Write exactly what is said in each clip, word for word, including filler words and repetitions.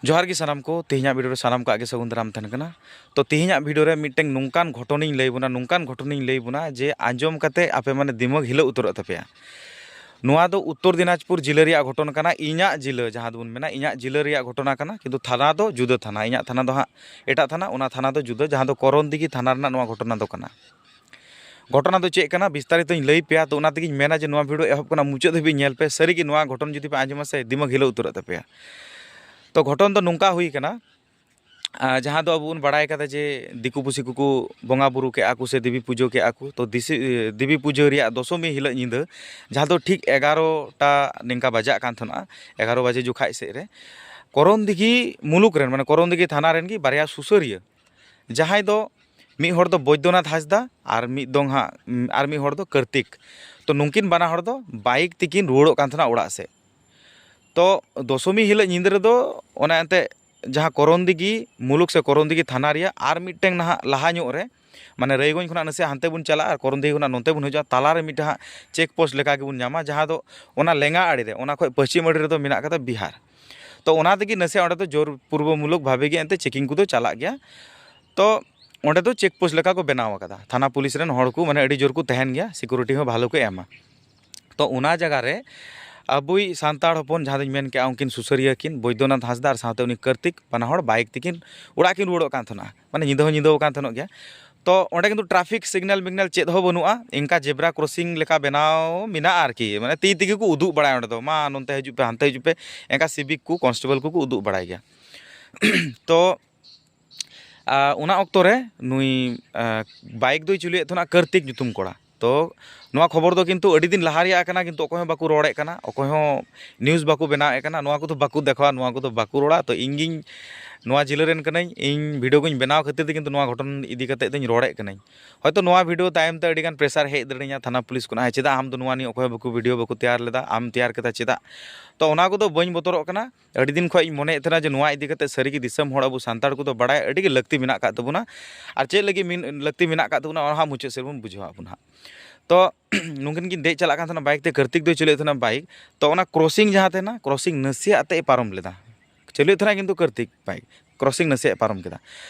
ᱡᱚᱦᱟᱨ ᱜᱮ ᱥᱟᱱᱟᱢ ᱠᱚ, ᱛᱮᱦᱮᱧᱟᱜ ᱵᱷᱤᱰᱤᱭᱳ ᱨᱮ ᱥᱟᱱᱟᱢ ᱠᱚᱣᱟᱜ ᱜᱮ ᱥᱟᱹᱜᱩᱱ ᱫᱟᱨᱟᱢ ᱛᱟᱦᱮᱱ ᱠᱟᱱᱟ᱾ ᱛᱚ, ᱛᱮᱦᱮᱧᱟᱜ ᱵᱷᱤᱰᱤᱭᱳ ᱨᱮ ᱢᱤᱫᱴᱮᱱ ᱱᱚᱝᱠᱟᱱ ᱜᱷᱚᱴᱚᱱᱤᱧ ᱞᱟᱹᱭ ᱵᱚᱱᱟ, ᱱᱚᱝᱠᱟᱱ ᱜᱷᱚᱴᱚᱱᱤᱧ ᱞᱟᱹᱭ ᱵᱚᱱᱟ ᱡᱮ ᱟᱸᱡᱚᱢ ᱠᱟᱛᱮ ᱟᱯᱮ ᱢᱟᱱᱮ ᱫᱤᱢᱟᱜᱽ ᱦᱤᱞᱟᱹᱣ ᱩᱛᱟᱹᱨᱚᱜ ᱛᱟᱯᱮᱭᱟ᱾ ᱱᱚᱣᱟ ᱫᱚ ᱩᱛᱛᱚᱨ ᱫᱤᱱᱟᱡᱽᱯᱩᱨ ᱡᱤᱞᱟᱹ ᱨᱮᱭᱟᱜ ᱜᱷᱚᱴᱚᱱᱟ ᱠᱟᱱᱟ, ᱤᱧᱟᱹᱜ ᱡᱤᱞᱟᱹ ᱡᱟᱦᱟᱸ ᱫᱚᱵᱚᱱ ᱢᱮᱱᱟ, ᱤᱧᱟᱹᱜ ᱡᱤᱞᱟᱹ ᱨᱮᱭᱟᱜ ᱜᱷᱚᱴᱚᱱᱟ ᱠᱟᱱᱟ, ᱠᱤᱱᱛᱩ ᱛᱷᱟᱱᱟ ᱫᱚ ᱡᱩᱫᱟᱹ ᱛᱷᱟᱱᱟ, ᱤᱧᱟᱹᱜ ᱛᱷᱟᱱᱟ ᱫᱚ ᱦᱟᱸᱜ ᱮᱴᱟᱜ ᱛᱷᱟᱱᱟ, ᱚᱱᱟ ᱛᱷᱟᱱᱟ ᱫᱚ ᱡᱩᱫᱟᱹ, ᱡᱟᱦᱟᱸ ᱫᱚ ᱠᱚᱨᱚᱱᱫᱤᱜᱷᱤ ᱛᱷᱟᱱᱟ ᱨᱮᱱᱟᱜ ᱱᱚᱣᱟ ᱜᱷᱚᱴᱚᱱᱟ ᱫᱚ ᱠᱟᱱᱟ᱾ ᱜᱷᱚᱴᱚᱱᱟ ᱫᱚ ᱪᱮᱫ ᱠᱟᱱᱟ ᱵᱤᱥᱛᱟᱨᱤᱛᱚᱧ ᱞᱟᱹᱭ ᱯᱮᱭᱟ, ᱛᱚ ᱚᱱᱟ ᱛᱮᱜᱮᱧ ᱢᱮᱱᱟ ᱡᱮ ᱱᱚᱣᱟ ᱵᱷᱤᱰᱤᱭᱳ ᱮᱦᱚᱵ ᱠᱷᱚᱱᱟᱜ ᱢᱩᱪᱟᱹᱫ ᱫᱷᱟᱹᱵᱤᱡ ᱧᱮᱞ ᱯᱮ᱾ ᱥᱟᱹᱨᱤᱜᱮ ᱱᱚᱣᱟ ᱜᱷᱚᱴᱚᱱ ᱡᱩᱫᱤ ᱯᱮ ᱟᱸᱡᱚᱢᱟ ᱥᱮ, ᱫᱤᱢᱟᱜᱽ ᱦᱤᱞᱟᱹᱣ ᱩᱛᱟᱹᱨᱚᱜ ᱛᱟᱯᱮᱭᱟ᱾ ᱛᱚ ᱜᱷᱚᱴᱚᱱ ᱫᱚ ᱱᱚᱝᱠᱟ ᱦᱩᱭ ᱠᱟᱱᱟ, ᱟᱨ ᱡᱟᱦᱟᱸ ᱫᱚ ᱟᱵᱚ ᱵᱚᱱ ᱵᱟᱲᱟᱭ ᱠᱟᱫᱟ ᱡᱮ ᱫᱤᱠᱩ ᱯᱩᱥᱤ ᱠᱚᱠᱚ ᱵᱚᱸᱜᱟ ᱵᱩᱨᱩ ᱠᱮᱜᱼᱟ ᱠᱚ ᱥᱮ ᱫᱮᱵᱤ ᱯᱩᱡᱟᱹ ᱠᱮᱜᱼᱟ ᱠᱚ, ᱛᱚ ᱫᱤᱥᱤ-, ᱫᱮᱵᱤ ᱯᱩᱡᱟᱹ ᱨᱮᱭᱟᱜ ᱫᱚᱥᱚᱢᱤ ᱦᱤᱞᱳᱜ ᱧᱤᱫᱟᱹ, ᱡᱟᱦᱟᱸ ᱫᱚ ᱴᱷᱤᱠ ᱮᱜᱟᱨᱚᱴᱟ ᱱᱤᱝᱠᱟ ᱵᱟᱡᱟᱜ ᱠᱟᱱ ᱛᱟᱦᱮᱱᱟ, ᱮᱜᱟᱨᱚ ᱵᱟᱡᱮ ᱡᱚᱠᱷᱟᱡ ᱥᱮᱫ ᱨᱮ, ᱠᱚᱨᱚᱱᱫᱤᱜᱷᱤ ᱢᱩᱞᱩᱠ ᱨᱮᱱ, ᱢᱟᱱᱮ ᱠᱚᱨᱚᱱᱫᱤᱜᱷᱤ ᱛᱷᱟᱱᱟ ᱨᱮᱱ ᱜᱮ ᱵᱟᱨᱭᱟ ᱥᱩᱥᱟᱹᱨᱤᱭᱟᱹ, ᱡᱟᱦᱟᱸᱭ ᱫᱚ ᱢᱤᱫ ᱦᱚᱲ ᱫᱚ ᱵᱳᱭᱫᱚᱱᱟᱛᱷ ᱦᱟᱸᱥᱫᱟ ᱟᱨ ᱢᱤᱫ ᱫᱚ ᱦᱟᱸᱜ, ᱟᱨ ᱢᱤᱫ ᱦᱚᱲ ᱫᱚ ᱠᱟᱨᱛᱤᱠ᱾ ᱛᱚ ᱱᱩᱠᱤᱱ ᱵᱟᱱᱟ ᱦᱚᱲ ᱫᱚ ᱵᱟᱭᱤᱠ ᱛᱮᱠᱤᱱ ᱨᱩᱣᱟᱹᱲᱚᱜ ᱠᱟᱱ ᱛᱟᱦᱮᱱᱟ ᱚᱲᱟᱜ ᱥᱮᱫ᱾ ᱛᱚ ᱫᱚᱥᱚᱢᱤ ᱦᱤᱞᱳᱜ ᱧᱤᱫᱟᱹ ᱨᱮᱫᱚ ᱚᱱᱟ ᱮᱱᱛᱮ ᱡᱟᱦᱟᱸ ᱠᱚᱨᱚᱱᱫᱤᱜᱷᱤ ᱢᱩᱞᱩᱠ ᱥᱮ ᱠᱚᱨᱚᱱᱫᱤᱜᱷᱤ ᱛᱷᱟᱱᱟ ᱨᱮᱭᱟᱜ ᱟᱨ ᱢᱤᱫᱴᱮᱱ ᱱᱟᱦᱟᱜ ᱞᱟᱦᱟ ᱧᱚᱜ ᱨᱮ, ᱢᱟᱱᱮ ᱨᱟᱭᱜᱚᱸᱡᱽ ᱠᱷᱚᱱᱟᱜ ᱱᱟᱥᱮ ᱦᱟᱱᱛᱮ ᱵᱚᱱ ᱪᱟᱞᱟᱜᱼᱟ ᱟᱨ ᱠᱚᱨᱚᱱᱫᱤᱜᱷᱤ ᱠᱷᱚᱱᱟᱜ ᱱᱚᱱᱛᱮ ᱵᱚᱱ ᱦᱤᱡᱩᱜᱼᱟ, ᱛᱟᱞᱟᱨᱮ ᱢᱤᱫᱴᱟᱝ ᱦᱟᱸᱜ ᱪᱮᱠ ᱯᱳᱥᱴ ᱞᱮᱠᱟ ᱜᱮᱵᱚᱱ ᱧᱟᱢᱟ, ᱡᱟᱦᱟᱸ ᱫᱚ ᱚᱱᱟ ᱞᱮᱸᱜᱟ ᱟᱲᱮ ᱨᱮ, ᱚᱱᱟ ᱠᱷᱚᱱ ᱯᱚᱥᱪᱤᱢ ᱟᱲᱮ ᱨᱮᱫᱚ ᱢᱮᱱᱟᱜ ᱠᱟᱫᱟ ᱵᱤᱦᱟᱨ᱾ ᱛᱚ ᱚᱱᱟ ᱛᱮᱜᱮ ᱱᱟᱥᱮ ᱚᱸᱰᱮ ᱫᱚ ᱡᱳᱨ ᱯᱩᱨᱵᱚ ᱢᱩᱞᱚᱠ ᱵᱷᱟᱵᱮ ᱜᱮ ᱮᱱᱛᱮ ᱪᱮᱠᱤᱝ ᱠᱚᱫᱚ ᱪᱟᱞᱟᱜ ᱜᱮᱭᱟ᱾ ᱛᱚ ᱚᱸᱰᱮ ᱫᱚ ᱪᱮᱠ ᱯᱳᱥᱴ ᱞᱮᱠᱟ ᱠᱚ ᱵᱮᱱᱟᱣ ᱟᱠᱟᱫᱟ᱾ ᱛᱷᱟᱱᱟ ᱯᱩᱞᱤᱥ ᱨᱮᱱ ᱦᱚᱲ ᱠᱚ ᱢᱟᱱᱮ ᱟᱹᱰᱤ ᱡᱳᱨ ᱠᱚ ᱛᱟᱦᱮᱱ ᱜᱮᱭᱟ, ᱥᱤᱠᱩᱨᱤᱴᱤ ᱦᱚᱸ ᱵᱷᱟᱞᱚ ᱠᱚ ᱮᱢᱟ᱾ ᱛᱚ ᱚᱱᱟ ᱡᱟᱭᱜᱟ ᱨᱮ ᱟᱵᱚᱭᱤᱡ ᱥᱟᱱᱛᱟᱲ ᱦᱚᱯᱚᱱ, ᱡᱟᱦᱟᱸ ᱫᱚᱧ ᱢᱮᱱ ᱠᱮᱜᱼᱟ, ᱩᱱᱠᱤᱱ ᱥᱩᱥᱟᱹᱨᱤᱭᱟᱹ ᱠᱤᱱ ᱵᱳᱭᱫᱚᱱᱟᱛᱷ ᱦᱟᱸᱥᱫᱟ ᱟᱨ ᱥᱟᱶᱛᱮ ᱩᱱᱤ ᱠᱟᱨᱛᱤᱠ, ᱵᱟᱱᱟ ᱦᱚᱲ ᱵᱟᱭᱤᱠ ᱛᱮᱠᱤᱱ ᱚᱲᱟᱜ ᱠᱤᱱ ᱨᱩᱣᱟᱹᱲᱚᱜ ᱠᱟᱱ ᱛᱟᱦᱮᱱᱟ᱾ ᱢᱟᱱᱮ ᱧᱤᱫᱟᱹ ᱦᱚᱸ ᱧᱤᱫᱟᱹ ᱟᱠᱟᱱ ᱛᱟᱦᱮᱱᱚᱜ ᱜᱮᱭᱟ᱾ ᱛᱚ ᱚᱸᱰᱮ ᱠᱤᱱᱛᱩ ᱴᱨᱟᱯᱷᱤᱠ ᱥᱤᱜᱽᱱᱟᱞ ᱢᱤᱜᱱᱟᱞ ᱪᱮᱫ ᱦᱚᱸ ᱵᱟᱹᱱᱩᱜᱼᱟ, ᱤᱱᱠᱟ ᱡᱮᱵᱽᱨᱟ ᱠᱨᱚᱥᱤᱝ ᱞᱮᱠᱟ ᱵᱮᱱᱟᱣ ᱢᱮᱱᱟᱜᱼᱟ ᱟᱨᱠᱤ, ᱢᱟᱱᱮ ᱛᱤ ᱛᱮᱜᱮ ᱠᱚ ᱩᱫᱩᱜ ᱵᱟᱲᱟᱭᱟ ᱚᱸᱰᱮ ᱫᱚ, "ᱢᱟ ᱱᱚᱱᱛᱮ ᱦᱤᱡᱩᱜ ᱯᱮ, ᱦᱟᱱᱛᱮ ᱦᱤᱡᱩᱜ ᱯᱮ", ᱮᱱᱠᱟ ᱥᱤᱵᱤᱠ ᱠᱚ, ᱠᱚᱱᱥᱴᱮᱵᱚᱞ ᱠᱚᱠᱚ ᱩᱫᱩᱜ ᱵᱟᱲᱟᱭ ᱜᱮᱭᱟ᱾ ᱛᱚ ᱟᱨ ᱚᱱᱟ ᱚᱠᱛᱚ ᱨᱮ ᱱᱩᱭ, ᱟᱨ, ᱵᱟᱭᱤᱠ ᱫᱚᱭ ᱪᱟᱹᱞᱩᱭᱮᱫ ᱛᱟᱦᱮᱱᱟ ᱠᱟᱨᱛᱤᱠ ᱧᱩᱛᱩᱢ ᱠᱚᱲᱟ᱾ ᱛᱚ ᱱᱚᱣᱟ ᱠᱷᱚᱵᱚᱨ ᱫᱚ ᱠᱤᱱᱛᱩ ᱟᱹᱰᱤ ᱫᱤᱱ ᱞᱟᱦᱟ ᱨᱮᱭᱟᱜ ᱠᱟᱱᱟ, ᱠᱤᱱᱛᱩ ᱚᱠᱚᱭ ᱦᱚᱸ ᱵᱟᱠᱚ ᱨᱚᱲᱮᱫ ᱠᱟᱱᱟ, ᱚᱠᱚᱭ ᱦᱚᱸ ᱱᱤᱭᱩᱡᱽ ᱵᱟᱠᱚ ᱵᱮᱱᱟᱣᱮᱫ ᱠᱟᱱᱟ, ᱱᱚᱣᱟ ᱠᱚᱫᱚ ᱵᱟᱠᱚ ᱫᱮᱠᱷᱟᱣᱟ, ᱱᱚᱣᱟ ᱠᱚᱫᱚ ᱵᱟᱠᱚ ᱨᱚᱲᱟ᱾ ᱛᱚ ᱤᱧ ᱜᱤᱧ ᱱᱚᱣᱟ ᱡᱤᱞᱟᱹ ᱨᱮᱱ ᱠᱟᱹᱱᱟᱹᱧ, ᱤᱧ ᱵᱷᱤᱰᱤᱭᱳ ᱠᱚᱧ ᱵᱮᱱᱟᱣ ᱠᱷᱟᱹᱛᱤᱨ ᱛᱮ ᱠᱤᱱᱛᱩ ᱱᱚᱣᱟ ᱜᱷᱚᱴᱚᱱ ᱤᱫᱤ ᱠᱟᱛᱮ ᱫᱚᱧ ᱨᱚᱲᱮᱫ ᱠᱟᱹᱱᱟᱹᱧ᱾ ᱦᱚᱭᱛᱳ ᱱᱚᱣᱟ ᱵᱷᱤᱰᱤᱭᱳ ᱛᱟᱭᱚᱢ ᱛᱮ ᱟᱹᱰᱤ ᱜᱟᱱ ᱯᱨᱮᱥᱟᱨ ᱦᱮᱡ ᱫᱟᱲᱮᱭᱟᱹᱧᱟ ᱛᱷᱟᱱᱟ ᱯᱩᱞᱤᱥ ᱠᱷᱚᱱᱟᱜ, "ᱦᱮᱸ, ᱪᱮᱫᱟᱜ ᱟᱢ ᱫᱚ ᱱᱚᱣᱟ ᱱᱤᱭᱮ ᱚᱠᱚᱭ ᱦᱚᱸ ᱵᱟᱠᱚ ᱵᱷᱤᱰᱤᱭᱳ ᱵᱟᱠᱚ ᱛᱮᱭᱟᱨ ᱞᱮᱫᱟ, ᱟᱢ ᱛᱮᱭᱟᱨ ᱠᱮᱫᱟ ᱪᱮᱫᱟᱜ?" ᱛᱚ ᱚᱱᱟ ᱠᱚᱫᱚ ᱵᱟᱹᱧ ᱵᱚᱛᱚᱨᱚᱜ ᱠᱟᱱᱟ᱾ ᱟᱹᱰᱤ ᱫᱤᱱ ᱠᱷᱚᱱ ᱤᱧ ᱢᱚᱱᱮᱭᱮᱫ ᱛᱟᱦᱮᱱᱟ ᱡᱮ ᱱᱚᱣᱟ ᱤᱫᱤ ᱠᱟᱛᱮ ᱥᱟᱹᱨᱤᱜᱮ ᱫᱤᱥᱚᱢ ᱦᱚᱲ ᱟᱵᱚ ᱥᱟᱱᱛᱟᱲ ᱠᱚᱫᱚ ᱵᱟᱲᱟᱭ ᱟᱹᱰᱤ ᱜᱮ ᱞᱟᱹᱠᱛᱤ ᱢᱮᱱᱟᱜ ᱟᱠᱟᱫ ᱛᱟᱵᱚᱱᱟ᱾ ᱟᱨ ᱪᱮᱫ ᱞᱟᱹᱜᱤᱫ ᱢᱮᱱ-, ᱞᱟᱹᱠᱛᱤ ᱢᱮᱱᱟᱜ ᱟᱠᱟᱫ ᱛᱟᱵᱚᱱᱟ, ᱚᱱᱟ ᱦᱟᱸᱜ ᱢᱩᱪᱟᱹᱫ ᱥᱮᱫ ᱵᱚᱱ ᱵᱩᱡᱷᱟᱹᱣᱟ ᱵᱚᱱ ᱦᱟᱸᱜ᱾ ᱛᱚ ᱱᱩᱠᱤᱱ ᱠᱤᱱ ᱫᱮᱡ ᱪᱟᱞᱟᱜ ᱠᱟᱱ ᱛᱟᱦᱮᱱᱟ ᱵᱟᱭᱤᱠ ᱛᱮ, ᱠᱟᱨᱛᱤᱠ ᱫᱚᱭ ᱪᱟᱹᱞᱩᱭᱮᱫ ᱛᱟᱦᱮᱱᱟ ᱵᱟᱭᱤᱠ᱾ ᱛᱚ ᱚᱱᱟ ᱠᱨᱚᱥᱤᱝ ᱡᱟᱦᱟᱸ ᱛᱟᱦᱮᱱᱟ, ᱠᱨᱚᱥᱤᱝ ᱱᱟᱥᱮᱭᱟᱜ ᱛᱮ ᱯᱟᱨᱚᱢ ᱞᱮᱫᱟ᱾ ᱪᱟᱹᱞᱩᱭᱮᱫ ᱛᱟᱦᱮᱱᱟ, ᱠᱤᱱᱛᱩ ᱠᱟᱨᱛᱤᱠ ᱵᱟᱭ ᱠᱨᱚᱥᱤᱝ ᱱᱟᱥᱮᱭᱟᱜ ᱯᱟᱨᱚᱢ ᱠᱮᱫᱟ᱾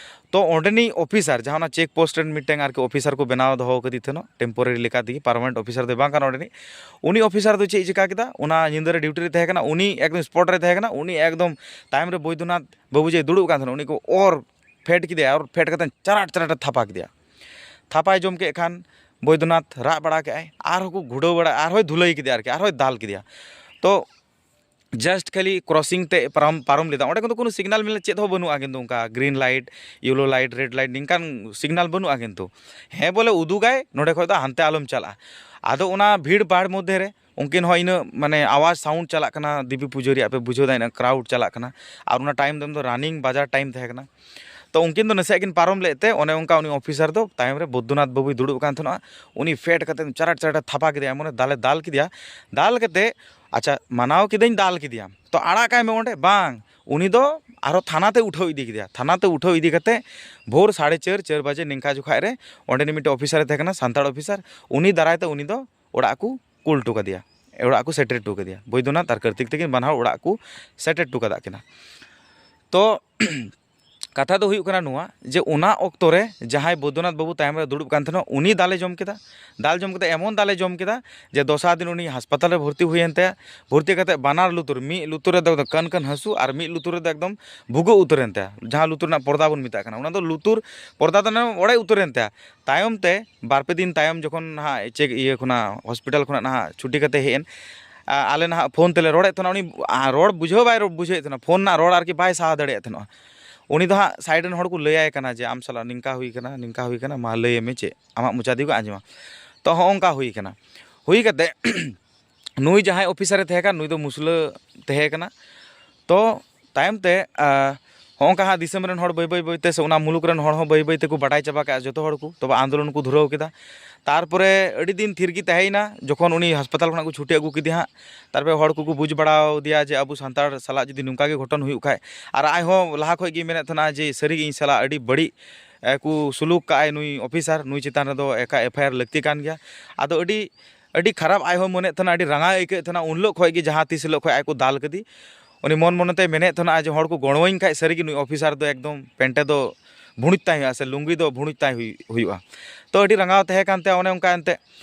ᱛᱚ ᱚᱸᱰᱮᱱᱤᱡ ᱚᱯᱷᱤᱥᱟᱨ, ᱡᱟᱦᱟᱸ ᱚᱱᱟ ᱪᱮᱠ ᱯᱳᱥᱴ ᱨᱮᱱ ᱢᱤᱫᱴᱮᱱ ᱟᱨᱠᱤ ᱚᱯᱷᱤᱥᱟᱨ ᱠᱚ ᱵᱮᱱᱟᱣ ᱫᱚᱦᱚ ᱠᱟᱫᱮ ᱛᱟᱦᱮᱱᱟ, ᱴᱮᱢᱯᱳᱨᱟᱨᱤ ᱞᱮᱠᱟ ᱛᱮᱜᱮ, ᱯᱟᱨᱢᱟᱱᱮᱱᱴ ᱚᱯᱷᱤᱥᱟᱨ ᱫᱚ ᱵᱟᱝ ᱠᱟᱱᱟ ᱚᱸᱰᱮᱱᱤᱡ, ᱩᱱᱤ ᱚᱯᱷᱤᱥᱟᱨ ᱫᱚ ᱪᱮᱫ ᱮ ᱪᱤᱠᱟ ᱠᱮᱫᱟ, ᱚᱱᱟ ᱧᱤᱫᱟᱹ ᱨᱮ ᱰᱤᱭᱩᱴᱤ ᱨᱮ ᱛᱟᱦᱮᱸ ᱠᱟᱱᱟ, ᱩᱱᱤ ᱮᱠᱫᱚᱢ ᱥᱯᱚᱴ ᱨᱮ ᱛᱟᱦᱮᱸ ᱠᱟᱱᱟ, ᱩᱱᱤ ᱮᱠᱫᱚᱢ ᱛᱟᱭᱚᱢ ᱨᱮ ᱵᱳᱭᱫᱚᱱᱟᱛᱷ ᱵᱟᱹᱵᱩ ᱡᱮ ᱫᱩᱲᱩᱵ ᱠᱟᱱ ᱛᱟᱦᱮᱱᱟ, ᱩᱱᱤ ᱠᱚ ᱚᱨ ᱯᱷᱮᱰ ᱠᱮᱫᱮᱭᱟ, ᱚᱨ ᱯᱷᱮᱰ ᱠᱟᱛᱮ ᱪᱟᱨᱟᱴ ᱪᱟᱨᱟᱴ ᱮ ᱛᱷᱟᱯᱟ ᱠᱮᱫᱮᱭᱟ᱾ ᱛᱷᱟᱯᱟᱭ ᱡᱚᱢ ᱠᱮᱫ ᱠᱷᱟᱱ ᱵᱳᱭᱫᱚᱱᱟᱛᱷ ᱨᱟᱜ ᱵᱟᱲᱟ ᱠᱮᱫᱟᱭ, ᱟᱨᱦᱚᱸ ᱠᱚ ᱜᱷᱩᱰᱟᱹᱣ ᱵᱟᱲᱟ, ᱟᱨᱦᱚᱸᱭ ᱫᱷᱩᱞᱟᱹᱭ ᱠᱮᱫᱮᱭᱟ ᱟᱨᱠᱤ, ᱟᱨᱦᱚᱸᱭ ᱫᱟᱞ ᱠᱮᱫᱮᱭᱟ᱾ ᱛᱚ ᱡᱟᱥᱴ ᱠᱷᱟᱹᱞᱤ ᱠᱨᱚᱥᱤᱝ ᱛᱮ ᱯᱟᱨᱚᱢ, ᱯᱟᱨᱚᱢ ᱞᱮᱫᱟ᱾ ᱚᱸᱰᱮ ᱠᱤᱱᱛᱩ ᱠᱳᱱᱳ ᱥᱤᱜᱽᱱᱟᱞ ᱢᱤᱜᱱᱟᱞ ᱪᱮᱫ ᱦᱚᱸ ᱵᱟᱹᱱᱩᱜᱼᱟ, ᱠᱤᱱᱛᱩ ᱚᱱᱠᱟ green light, yellow light, red light ᱱᱤᱝᱠᱟᱱ ᱥᱤᱜᱽᱱᱟᱞ ᱵᱟᱹᱱᱩᱜᱼᱟ᱾ ᱠᱤᱱᱛᱩ ᱦᱮᱸ ᱵᱚᱞᱮ ᱩᱫᱩᱜᱟᱭ, ᱱᱚᱸᱰᱮ ᱠᱷᱚᱡ ᱫᱚ ᱦᱟᱱᱛᱮ ᱟᱞᱚᱢ ᱪᱟᱞᱟᱜᱼᱟ᱾ ᱟᱫᱚ ᱚᱱᱟ ᱵᱷᱤᱲ ᱵᱷᱟᱲ ᱢᱚᱫᱽᱫᱷᱮ ᱨᱮ ᱩᱱᱠᱤᱱ ᱦᱚᱸ ᱤᱱᱟᱹᱜ ᱢᱟᱱᱮ ᱟᱣᱟᱡᱽ ᱥᱟᱣᱩᱱᱰ ᱪᱟᱞᱟᱜ ᱠᱟᱱᱟ, ᱫᱮᱵᱤ ᱯᱩᱡᱟᱹ ᱨᱮᱭᱟᱜ ᱯᱮ ᱵᱩᱡᱷᱟᱹᱣ ᱫᱟ, ᱤᱱᱟᱹᱜ ᱠᱨᱟᱣᱩᱰ ᱪᱟᱞᱟᱜ ᱠᱟᱱᱟ᱾ ᱟᱨ ᱚᱱᱟ ᱴᱟᱭᱤᱢ ᱫᱚ ᱮᱢ ᱫᱚ ᱨᱟᱱᱤᱝ ᱵᱟᱡᱟᱨ ᱴᱟᱭᱤᱢ ᱛᱟᱦᱮᱸ ᱠᱟᱱᱟ᱾ ᱛᱚ ᱩᱱᱠᱤᱱ ᱫᱚ ᱱᱟᱥᱮᱭᱟᱜ ᱠᱤᱱ ᱯᱟᱨᱚᱢ ᱞᱮᱫ ᱛᱮ ᱚᱱᱮ ᱚᱱᱠᱟ ᱩᱱᱤ ᱚᱯᱷᱤᱥᱟᱨ ᱫᱚ ᱛᱟᱭᱚᱢ ᱨᱮ ᱵᱳᱫᱽᱫᱚᱱᱟᱛᱷ ᱵᱟᱹᱵᱩᱭ ᱫᱩᱲᱩᱵ ᱠᱟᱱ ᱛᱟᱦᱮᱱᱟ᱾ ᱩᱱᱤ ᱯᱷᱮᱰ ᱠᱟᱛᱮ ᱪᱟᱨᱟᱴ ᱪᱟᱨᱟᱴ ᱮ ᱛᱷᱟᱯᱟ ᱠᱮᱫᱮᱭᱟ, ᱮᱢᱚᱱᱮ ᱫᱟᱞᱮ ᱫᱟᱞ ᱠᱮᱫᱮᱭᱟ᱾ ᱫᱟᱞ ᱠᱟᱛᱮ, ᱟᱪᱪᱷᱟ, ᱢᱟᱱᱟᱣ ᱠᱤᱫᱟᱹᱧ, ᱫᱟᱞ ᱠᱮᱫᱮᱭᱟᱢ, ᱛᱚ ᱟᱲᱟᱜ ᱠᱟᱭ ᱢᱮ ᱚᱸᱰᱮ, ᱵᱟᱝ, ᱩᱱᱤ ᱫᱚ ᱟᱨᱦᱚᱸ ᱛᱷᱟᱱᱟ ᱛᱮ ᱩᱴᱷᱟᱹᱣ ᱤᱫᱤ ᱠᱮᱫᱮᱭᱟ᱾ ᱛᱷᱟᱱᱟ ᱛᱮ ᱩᱴᱷᱟᱹᱣ ᱤᱫᱤ ᱠᱟᱛᱮ ᱵᱷᱳᱨ ᱥᱟᱲᱮ ᱪᱟᱨ, ᱪᱟᱨ ᱵᱟᱡᱮ ᱱᱤᱝᱠᱟ ᱡᱚᱠᱷᱟᱡ ᱨᱮ ᱚᱸᱰᱮᱱᱤᱡ ᱢᱤᱫᱴᱮᱱ ᱚᱯᱷᱤᱥᱟᱨ ᱮ ᱛᱟᱦᱮᱸ ᱠᱟᱱᱟ, ᱥᱟᱱᱛᱟᱲ ᱚᱯᱷᱤᱥᱟᱨ, ᱩᱱᱤ ᱫᱟᱨᱟᱭ ᱛᱮ ᱩᱱᱤ ᱫᱚ ᱚᱲᱟᱜ ᱠᱚ ᱠᱩᱞ ᱦᱚᱴᱚ ᱠᱟᱫᱮᱭᱟ, ᱚᱲᱟᱜ ᱠᱚ ᱥᱮᱴᱮᱨ ᱦᱚᱴᱚ ᱠᱟᱫᱮᱭᱟ᱾ ᱵᱳᱭᱫᱚᱱᱟᱛᱷ ᱟᱨ ᱠᱟᱨᱛᱤᱠ ᱛᱟᱹᱠᱤᱱ ᱵᱟᱱᱟ ᱦᱚᱲ ᱚᱲᱟᱜ ᱠᱚ ᱥᱮᱴᱮᱨ ᱦᱚᱴᱚ ᱠᱟᱫ ᱠᱤᱱᱟ᱾ ᱛᱚ ᱠᱟᱛᱷᱟ ᱫᱚ ᱦᱩᱭᱩᱜ ᱠᱟᱱᱟ ᱱᱚᱣᱟ, ᱡᱮ ᱚᱱᱟ ᱚᱠᱛᱚ ᱨᱮ ᱡᱟᱦᱟᱸᱭ ᱵᱳᱭᱫᱚᱱᱟᱛᱷ ᱵᱟᱹᱵᱩ ᱛᱟᱭᱚᱢ ᱨᱮ ᱫᱩᱲᱩᱵ ᱠᱟᱱ ᱛᱟᱦᱮᱱᱟ, ᱩᱱᱤ ᱫᱟᱞᱮ ᱡᱚᱢ ᱠᱮᱫᱟ᱾ ᱫᱟᱞ ᱡᱚᱢ ᱠᱟᱛᱮ ᱮᱢᱚᱱ ᱫᱟᱞᱮ ᱡᱚᱢ ᱠᱮᱫᱟ ᱡᱮ ᱫᱚᱥᱟᱨ ᱫᱤᱱ ᱩᱱᱤ ᱦᱟᱥᱯᱟᱛᱟᱞ ᱨᱮ ᱵᱷᱚᱨᱛᱤ ᱦᱩᱭᱮᱱ ᱛᱟᱭᱟ᱾ ᱵᱷᱚᱨᱛᱤ ᱠᱟᱛᱮ ᱵᱟᱱᱟᱨ ᱞᱩᱛᱩᱨ, ᱢᱤᱫ ᱞᱩᱛᱩᱨ ᱨᱮᱫᱚ ᱠᱟᱹᱱ ᱠᱟᱹᱱ ᱦᱟᱹᱥᱩ ᱟᱨ ᱢᱤᱫ ᱞᱩᱛᱩᱨ ᱨᱮᱫᱚ ᱮᱠᱫᱚᱢ ᱵᱷᱩᱜᱟᱹᱜ ᱩᱛᱟᱹᱨᱮᱱ ᱛᱟᱭᱟ, ᱡᱟᱦᱟᱸ ᱞᱩᱛᱩᱨ ᱨᱮᱱᱟᱜ ᱯᱚᱨᱫᱟ ᱵᱚᱱ ᱢᱮᱛᱟᱜ ᱠᱟᱱᱟ, ᱚᱱᱟ ᱫᱚ ᱞᱩᱛᱩᱨ ᱯᱚᱨᱫᱟ ᱫᱚ ᱚᱲᱮᱡ ᱩᱛᱟᱹᱨᱮᱱ ᱛᱟᱭᱟ᱾ ᱛᱟᱭᱚᱢ ᱛᱮ ᱵᱟᱨ ᱯᱮ ᱫᱤᱱ ᱛᱟᱭᱚᱢ ᱡᱚᱠᱷᱚᱱ ᱱᱟᱦᱟᱜ ᱪᱮᱠ, ᱤᱭᱟᱹ ᱠᱷᱚᱱᱟᱜ, ᱦᱚᱥᱯᱤᱴᱟᱞ ᱠᱷᱚᱱᱟᱜ ᱱᱟᱦᱟᱜ ᱪᱷᱩᱴᱤ ᱠᱟᱛᱮ ᱦᱮᱡ ᱮᱱ, ᱟ-, ᱟᱞᱮ ᱱᱟᱦᱟᱜ ᱯᱷᱳᱱ ᱛᱮᱞᱮ ᱨᱚᱲᱮᱫ ᱛᱟᱦᱮᱱᱟ, ᱩᱱᱤ, ᱟ, ᱨᱚᱲ ᱵᱩᱡᱷᱟᱹᱣ ᱵᱟᱭ ᱨᱚᱲ ᱵᱩᱡᱷᱟᱹᱣᱮᱫ ᱛᱟᱦᱮᱱᱟ, ᱯᱷᱳᱱ ᱨᱮᱱᱟᱜ ᱨᱚᱲ ᱟᱨᱠᱤ ᱵᱟᱭ ᱥᱟᱦᱟ ᱫᱟᱲᱮᱭᱟᱜ ᱛᱟᱦᱮᱱᱟ᱾ ᱩᱱᱤ ᱫᱚ ᱦᱟᱸᱜ ᱥᱟᱭᱤᱰ ᱨᱮᱱ ᱦᱚᱲ ᱠᱚ ᱞᱟᱹᱭᱟᱭ ᱠᱟᱱᱟ ᱡᱮ, "ᱟᱢ ᱥᱟᱞᱟᱜ ᱱᱤᱝᱠᱟ ᱦᱩᱭ ᱠᱟᱱᱟ, ᱱᱤᱝᱠᱟ ᱦᱩᱭ ᱠᱟᱱᱟ, ᱢᱟ ᱞᱟᱹᱭ ᱢᱮ ᱪᱮᱫ, ᱟᱢᱟᱜ ᱢᱚᱪᱟ ᱫᱤᱭᱮ ᱠᱚ ᱟᱸᱡᱚᱢᱟ᱾" ᱛᱚ ᱦᱚᱸᱜᱼᱚ ᱱᱚᱝᱠᱟ ᱦᱩᱭ ᱠᱟᱱᱟ᱾ ᱦᱩᱭ ᱠᱟᱛᱮ ᱱᱩᱭ ᱡᱟᱦᱟᱸᱭ ᱚᱯᱷᱤᱥᱟᱨᱮ ᱛᱟᱦᱮᱸ ᱠᱟᱱ, ᱱᱩᱭ ᱫᱚ ᱢᱩᱥᱞᱟᱹ ᱛᱟᱦᱮᱸ ᱠᱟᱱᱟ᱾ ᱛᱚ ᱛᱟᱭᱚᱢ ᱛᱮ, ᱟ, ᱦᱚᱸᱜᱼᱚ ᱱᱚᱝᱠᱟ ᱦᱟᱸᱜ ᱫᱤᱥᱚᱢ ᱨᱮᱱ ᱦᱚᱲ ᱵᱟᱹᱭ ᱵᱟᱹᱭ ᱵᱟᱹᱭ ᱛᱮ ᱥᱮ ᱚᱱᱟ ᱢᱩᱞᱩᱠ ᱨᱮᱱ ᱦᱚᱲ ᱦᱚᱸ ᱵᱟᱹᱭ ᱵᱟᱹᱭ ᱛᱮᱠᱚ ᱵᱟᱰᱟᱭ ᱪᱟᱵᱟ ᱠᱮᱜᱼᱟ, ᱡᱚᱛᱚ ᱦᱚᱲ ᱠᱚ᱾ ᱛᱚᱵᱮ ᱟᱱᱫᱳᱞᱚᱱ ᱠᱚ ᱫᱷᱩᱨᱟᱹᱣ ᱠᱮᱫᱟ᱾ ᱛᱟᱨᱯᱚᱨᱮ ᱟᱹᱰᱤ ᱫᱤᱱ ᱛᱷᱤᱨ ᱜᱮ ᱛᱟᱦᱮᱸᱭᱮᱱᱟ᱾ ᱡᱚᱠᱷᱚᱱ ᱩᱱᱤ ᱦᱟᱥᱯᱟᱛᱟᱞ ᱠᱷᱚᱱᱟᱜ ᱠᱚ ᱪᱷᱩᱴᱤ ᱟᱹᱜᱩ ᱠᱮᱫᱮᱭᱟ ᱦᱟᱸᱜ, ᱛᱟᱨᱯᱚᱨᱮ ᱦᱚᱲ ᱠᱚᱠᱚ ᱵᱩᱡᱽ ᱵᱟᱲᱟᱣᱟᱫᱮᱭᱟ ᱡᱮ ᱟᱵᱚ ᱥᱟᱱᱛᱟᱲ ᱥᱟᱞᱟᱜ ᱡᱩᱫᱤ ᱱᱚᱝᱠᱟ ᱜᱮ ᱜᱷᱚᱴᱚᱱ ᱦᱩᱭᱩᱜ ᱠᱷᱟᱡ, ᱟᱨ ᱟᱡ ᱦᱚᱸ ᱞᱟᱦᱟ ᱠᱷᱚᱡ ᱜᱮ ᱢᱮᱱᱮᱫ ᱛᱟᱦᱮᱱᱟ ᱡᱮ ᱥᱟᱹᱨᱤ ᱜᱮ ᱤᱧ ᱥᱟᱞᱟᱜ ᱟᱹᱰᱤ ᱵᱟᱹᱲᱤᱡ, ᱮ, ᱠᱚ ᱥᱩᱞᱩᱠ ᱠᱟᱜᱼᱟᱭ ᱱᱩᱭ ᱚᱯᱷᱤᱥᱟᱨ, ᱱᱩᱭ ᱪᱮᱛᱟᱱ ᱨᱮᱫᱚ ᱮᱠᱟ ᱮᱯᱷ ᱟᱭ ᱟᱨ ᱞᱟᱹᱠᱛᱤ ᱠᱟᱱ ᱜᱮᱭᱟ᱾ ᱟᱫᱚ ᱟᱹᱰᱤ, ᱟᱹᱰᱤ ᱠᱷᱟᱨᱟᱯ ᱟᱡ ᱦᱚᱸ ᱢᱚᱱᱮᱭᱮᱫ ᱛᱟᱦᱮᱱᱟ, ᱟᱹᱰᱤ ᱨᱟᱸᱜᱟᱣ ᱟᱹᱭᱠᱟᱹᱣᱮᱫ ᱛᱟᱦᱮᱱᱟ ᱩᱱ ᱦᱤᱞᱳᱜ ᱠᱷᱚᱡ ᱜᱮ, ᱡᱟᱦᱟᱸ ᱛᱤᱥ ᱦᱤᱞᱳᱜ ᱠᱷᱚᱡ ᱟᱡ ᱠᱚ ᱫᱟᱞ ᱠᱮᱫᱮ᱾ ᱩᱱᱤ ᱢᱚᱱ ᱢᱚᱱᱮᱛᱮᱭ ᱢᱮᱱᱮᱫ ᱛᱟᱦᱮᱱᱟ ᱡᱮ ᱦᱚᱲ ᱠᱚ ᱜᱚᱲᱚᱣᱟᱹᱧ ᱠᱷᱟᱡ ᱥᱟᱹᱨᱤᱜᱮ ᱱᱩᱭ ᱚᱯᱷᱤᱥᱟᱨ ᱫᱚ ᱮᱠᱫᱚᱢ ᱯᱮᱱᱴᱮ ᱫᱚ ᱵᱷᱩᱲᱩᱡ ᱛᱟᱭ ᱦᱩᱭᱩᱜᱼᱟ ᱥᱮ ᱞᱩᱝᱜᱤ ᱫᱚ ᱵᱷᱩᱲᱩᱡ ᱛᱟᱭ ᱦᱩᱭ- ᱦᱩᱭᱩᱜᱼᱟ᱾ ᱛᱚ ᱟᱹᱰᱤ ᱨᱟᱸᱜᱟᱣ ᱛᱟᱦᱮᱸ ᱠᱟᱱ ᱛᱟᱭᱟ᱾ ᱚᱱᱮ ᱚᱱᱠᱟ ᱮᱱᱛᱮ